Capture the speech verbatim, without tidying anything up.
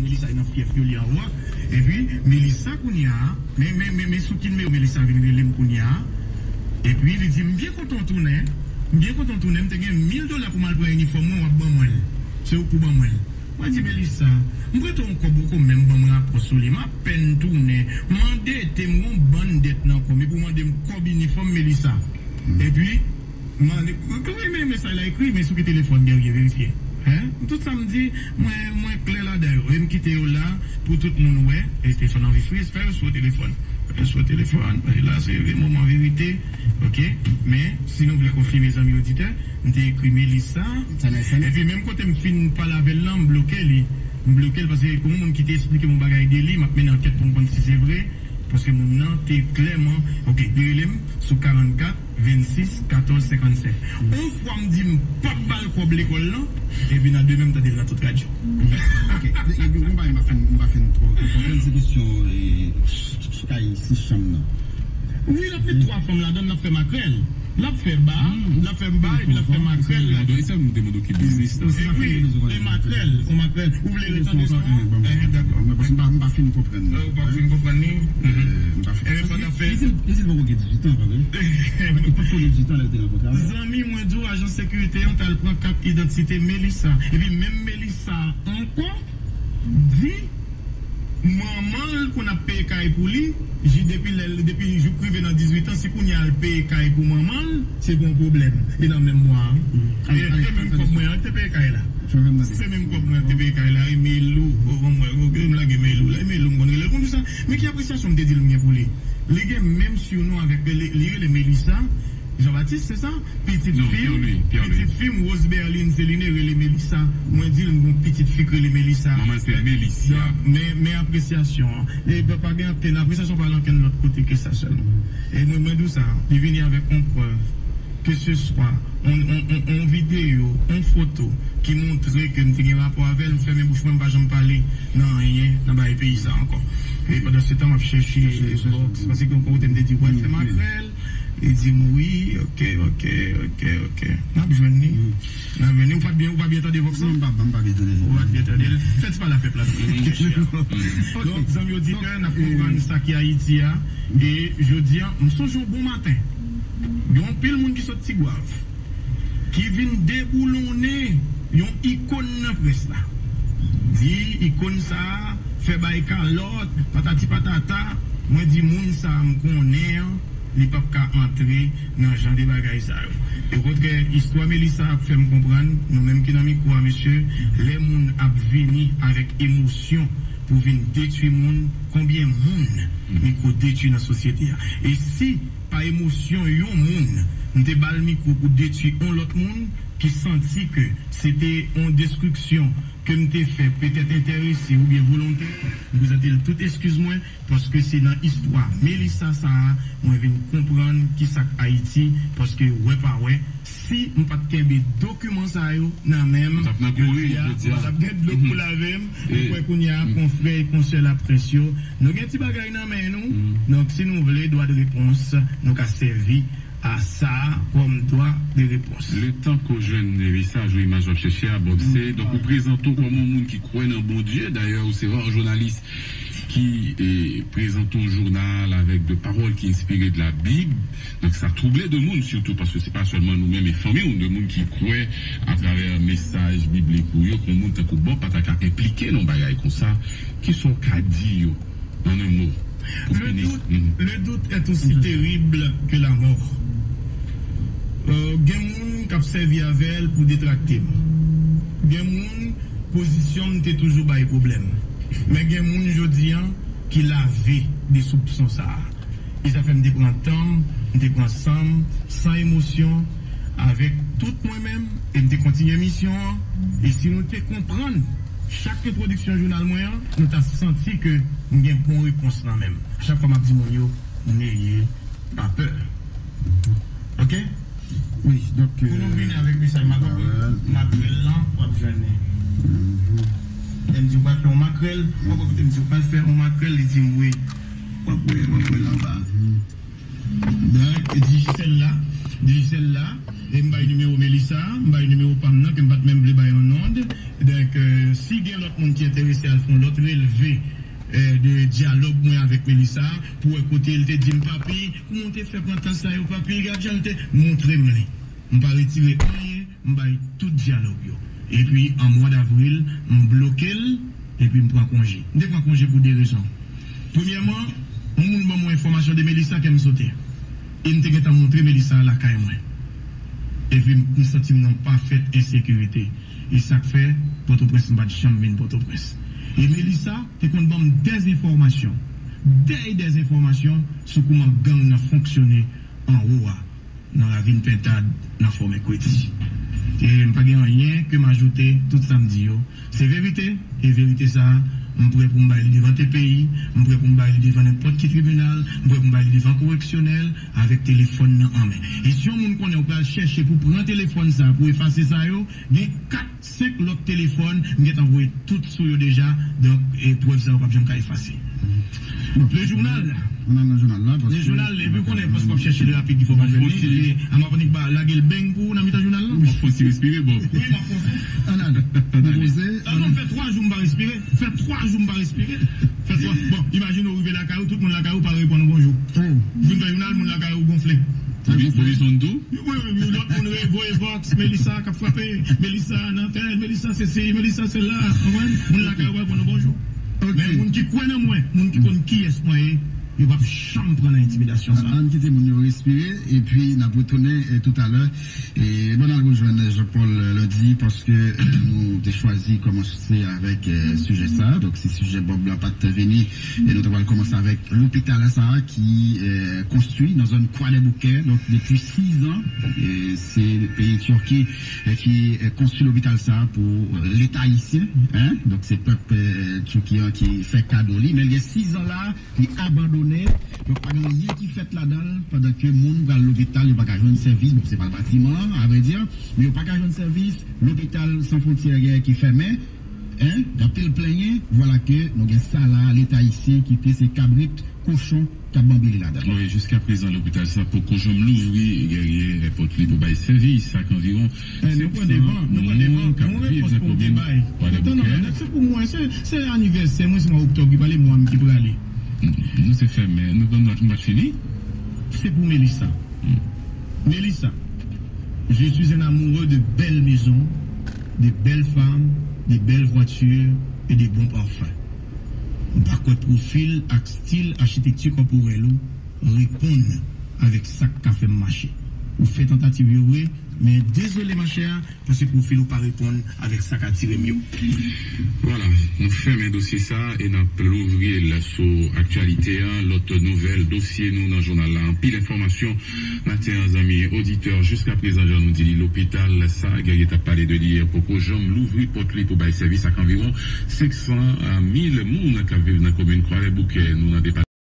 Melissa nan fyèf yo li anwo a. Epi Melissa kounye a, men, men, men, men sou ki nimewo Melissa vin rele m kounye a. Epi li di, "M byen kontan w tounen. M byen kontan w tounen. M te gen mil dola pou m al pran inifòm mwen, w ap ban mwen l. Se ou k pou ban mwen l." Mwen di, "Melissa, m prete w yon kòb ou ko menm ban mwen rapò sou li. M apèn tounen. M andete, m gon bann dèt nan kò m. Epi w mande m kòb inifòm, Melissa." Epi, mande, mwen renmen mesaj la ekri, men sou ki telefòn, Guerrier, verifye. Hein? Tout sa m di, mwen, mwen klè ladan yo. E m kite yo la pou tout moun wè. E telefòn nan vif, wi, fè yo sou telefòn. Fè yo sou telefòn. E la, se moman verite. Ok? Men, si nou vle konfime, zanmi oditè, m te ekri Melissa. Epi, menm kote m fin pale avè l lan, m bloke li. M bloke l paske, kòm yon moun ki te esplike m yon bagay de li, m ap mennen ankèt pou m konn si se vre. Paske moun nan te klèman, ok, li rele m sou karannkat vennsis katòz senkannsèt. On fwa m di m p ap ba l kòb lekòl lan, epi nan demen m tande l nan tout radyo. Ok, e, e, yon bagay m pa fin, m pa fin twò konprann, se kesyon, e, ch-, ch-, kay, se chanm nan. Wi, l ap met twa fanm ladan l, l ap fè makrèl. L ap fè ba, l ap fè ba, epi l ap fè makrèl ladan. E sa nou te mande ki biznis la. E wi, e makrèl, on makrèl. Ou vle retande son an? Eh, dakò. Mwen, paske m pa, m pa fin konprann. Ou pa fin konprann li? Eh, m pa fin. Ebyen, pandan fè. Li di l, li di l poko gen dizuit an, pa vre? Li poko gen dizuit an lè l te rankontre avè l. Zanmi mwen di w, ajan sekirite an t al pran kat idantite Melissa. Epi menm Melissa ankò di manman l konn ap peye kay pou li, ji-, depi lè l, depi jouk rive nan dizuit an, si kounye a l peye kay pou manman l, se gon pwoblèm. E nan menm mwa a, wi. E, e menm kòb mwen an te peye kay la. Se menm kòb mwen an te peye kay la, e Melou, o, bon, mwen, o, m lage Melou la, e Melou m konn rele l konn di sa. Men ki apresyasyon m te di l m gen pou li? Li gen menm surnom avèk, li, li rele Melissa Jean Baptiste, se sa? Pitit fi m, pitit fi m, Rose Berline Celine rele Melissa. Mwen di l m gon pitit fi k rele Melissa. Manman l se Melissa. Donk, men, men apresyasyon an. E pa, pa gen ankenn apresyasyon pa al ankenn lòt kote ke sa sèlman. E mwen, mwen di w sa, li vini avèk on prèv, ke se swa on, on, on, on videyo, on foto ki montre ke m te gen rapò avè l, m fèmen bouch mwen, m pa janm pale nan anyen nan bagay peyi sa ankò. E pandan se tan, m ap chèche bòks, paske gen yon kote m te di, "W al fè makrèl." Li di m wi, ok, ok, ok, ok. N ap jwenn li. N ap jwenn li. Ou pa t byen, ou pa byen tande vòks lan? Non, m pa, m pa byen tande. Ou pa t byen tande l. Fè ti pale avè plas lan. Donk, zanmi oditè, n ap konprann sa ki Ayiti a. E jodi a, m sonje yon bon maten. Gen anpil moun ki sot Tigwav, ki vin deboulonnen yon ikòn nan près la. Di ikòn sa a fè bay kalòt, patati patata. Mwen di moun sa a m konnen an, li p ap ka antre nan jan de bagay sa yo. Okontrè, istwa Melissa ap fè m konprann, nou menm ki nan mikwo a, mesye, lè moun ap vini avèk emosyon pou vin detwi moun, konbyen moun mikwo detwi nan sosyete a? E si, pa emosyon yon moun, m te ba l mikwo pou detwi on lòt moun ki santi ke se te on destriksyon ke m te fè, petèt enterese oubyen volontè, m prezante l tout eskiz mwen, paske se nan istwa Melissa sa a, mwen vin konprann ki sa k Ayiti, paske wè pa wè, si m pa t kenbe dokiman sa yo nan men m, jodi a, mwen t ap gen dlo pou lave m. Ou kwè kounye a, konfrè e konsè laprès yo, nou gen ti bagay nan men nou. Donk, si nou vle dwa de repons, nou ka sèvi a sa a kòm dwa de repons. Letan ke w jwenn mesaj ou imaj w ap chèche a, Bob, se, donk, ou prezante w kòm yon moun ki kwè nan Bondye. Dayè, ou se ra jounalis ki, e, prezante yon jounal avèk de pawòl ki enspire de la Bib. Donk, sa twouble de moun, sitou paske se pa sèlman nou menm e fanmi w, de moun ki kwè atravè mesaj biblik ou yo, ke yon moun tankou Bob pa ta ka enplike nan yon bagay konsa. Kisa w ka di yo? En un mot, pou fini. Le doute, le doute est aussi terrible que la mort. Euh, gen moun k ap sèvi avè l pou detrakte m. Gen moun, pozisyon m te toujou bay pwoblèm. Men gen moun jodi a ki lave de soupson sa a. E sa fè m te pran tan m, m te pran san m, san emosyon, avèk tout mwen menm, e m te kontinye misyon an. E si nou te konprann chak entwodiksyon jounal mwen an, nou ta santi ke m gen bon repons nan men m. Chak fwa m ap di moun yo, neye pa pè. Ok? Wi, donk, pou nou vini avèk mesaj makrèl, makrèl lan, w ap jwenn li. Lè m di w pral fè yon makrèl, w ap koute m di w pral fè yon makrèl, li di m wi. W ap wè, w ap wè l anba. Donk, Digicel la, Digicel la, E m bay nimewo Melissa, m bay nimewo pa m nan, ke m pa t menm vle bay yon nonm. Donk, euh, si gen lòt moun ki enterese al fè yon lòt relve, euh, de dyalòg mwen avèk Melissa, pou wè kote l te di m, "Papi, kouman w te fè pran tan sa yo, papi? Gad jan l te montre m li." M pa retire anyen, m bay tout dyalòg yo. Epi, an mwa davril, m bloke l, epi m pran konje. M te pran konje pou de rezon. Premyèman, yon moun ban mwen enfòmasyon de Melissa, kè m sote. E m te gentan montre Melissa lakay mwen. Epi m, m santi m nan yon pafèt ensekirite. E sa k fè, Pòtoprens, m pa t janm vin Pòtoprens. E Melissa te konn ban m dèzenfòmasyon. Dèy dèzenfòmasyon sou kouman gang nan fonksyone anwo a, nan Ravin Pentad, nan Fò Mèkredi. E m pa gen anyen ke m ajoute, tout sa m di yo, se verite, e verite sa a, m prè pou m bay li devan T P I, m prè pou m bay li devan nenpòt ki tribinal, m prè pou m bay li devan koreksyonèl, avèk telefòn nan an men. E si yon moun konnen ou pral chèche pou pran telefòn sa a, pou efase sa yo, gen kat, senk lòt telefòn, m gentan voye tout sou yo deja, donk, e prèv sa yo p ap janm ka efase. Le jounal. Ann al nan jounal la, paske. Le jounal, epi w konnen, paske w ap chèche l rapid, ki fò pa jwenn li, epi a m ap annik ba, lage l beng pou ou nan mitan jounal la. Ou fon ti respire, bon. Wi, m ap fon. Ann al. Depoze. Avan, fè twa jou m pa respire. Fè twa jou m pa respire. Fè twa. Bon, imajine w rive lakay ou, tout moun lakay ou pa reponn ou bonjou. Ou vin fè jounal, moun lakay ou gonfle. Bobison tou? Wi, wi, wi, lòt moun re-, voye vòks, Melissa k ap frape, Melissa nan tèl, Melissa sesi, Melissa sela, konprann? Moun lakay ou pa reponn ou bonjou. Men moun ki kwè nan mwen, moun ki konn kiyès mwen ye, yo p ap janm pran nan entimidasyon sa. Ann kite moun yo respire, epi n ap retounen, eh, toutalè. E bon, n al rejwenn Jean Paul Landy, paske, eh, nou te chwazi kòmanse avèk, eh, sijè sa. Donk, si sijè Bob la pa t vini, e nou ta pral kòmanse avèk lopital sa a ki, eh, konstwi nan zòn Kwadèboukè. Donk, depi sis an, eh, se peyi Tiki, eh, ki, eh, konstwi lopital sa a pou, eh, Leta ayisyen, en. Donk, se pèp, eh, Tiki an ki fè kado li. Men l gen sis an la, li abandone. Donk, pa gen anyen ki fèt ladan l, pandan ke moun pral lopital, yo pa ka jwenn sèvis. Bon, se pa batiman an, a vrè di, men yo pa ka jwenn sèvis. Lopital San Fwontyè gen ki fèmen. En, gen anpil plenyen. Vwala ke nou gen sa la, Leta ayisyen kite se kabrit, kochon k ap banbile ladan l. Wi, jiska prezan, lopital sa poko janm louvri, Guerrier, pòt li pou bay sèvis ak anviwon senk san moun k ap viv nan komin Kwadèboukè. Tann, tann, se pou mwen, se, se anivèsè mwen, se mwa oktòb ki prale, mwa m ki prale. Nou se fèmen, nou, nou, nou pa t fini? Se pou Melissa. Melissa, je suis un amoureux de belles maisons, de belles femmes, de belles voitures et de bons parfums. M pa kwè pwofil ak stil achitekti kòporèl ou reponn avèk sa k ka fè m mache. Ou fè tantativ yo vre, men dezole, monchè, paske pwofil ou pa reponn avèk sa k atire m yo. Vwala, nou fèmen dosye sa e n ap louvri l sou aktyalite an. Lòt nouvèl, dosye nou nan jounal la. Anpil enfòmasyon maten an, zanmi oditè. Jiska prezan, jan nou di li, lopital sa, Guerrier t ap pale de li, poko janm louvri pòt li pou bay sèvis ak anviwon senk san mil moun k ap viv nan komin Kwadèboukè. Nou nan depatman